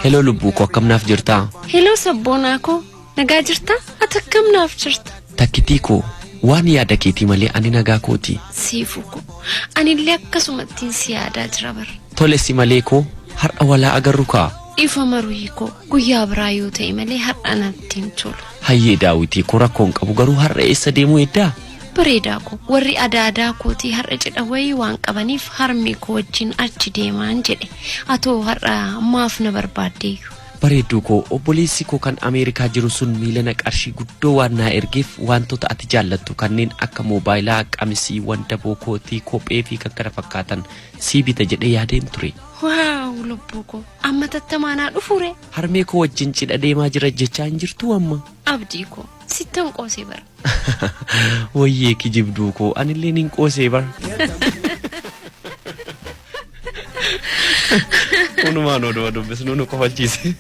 Heloo lubbuu koo akkam naaf jirtaa? Heloo sabboonaa koo nagaa jirtaa? Ati akkam naaf jirta? Takkitii koo waan yaada keetii malee ani nagaa kooti. Siifuu koo anillee akkasumattiin si yaadaa jira bar. Tole si malee koo har'a walaa agarru kaa. Dhiifama ruhii koo guyyaa biraa yoo ta'e malee har'a natti hin tolu. Hayyee daawitii koo rakkoon qabu garuu har'a eessa deemuu eddaa? Bareedaa koo warri adaadaa kootii har'a cidha wayii waan qabaniif harmee koo wajjin achi deemaan jedhe. Atoo har'a maaf na barbaaddeeyyu? Bareedduu koo obboleessi koo kan Ameerikaa jiru sun miilana qarshii guddoo waan naa ergeef wantoota ati jaallattu kanneen akka moobaayilaa, qamisii, wandaboo, kootii, kophee fi kan kana fakkaatan sii bita jedhee yaadeen ture. Waaw lubbuu koo amma tattamaa naa dhufuure. Harmee koo wajjin cidha deemaa jira jechaa hin jirtuu amma? Abdii koo sittan qoosee bara. Wayyee kijibduu koo anillee nin qoosee bar. Kunumaan oduma dubbisnu nu kofalchiise.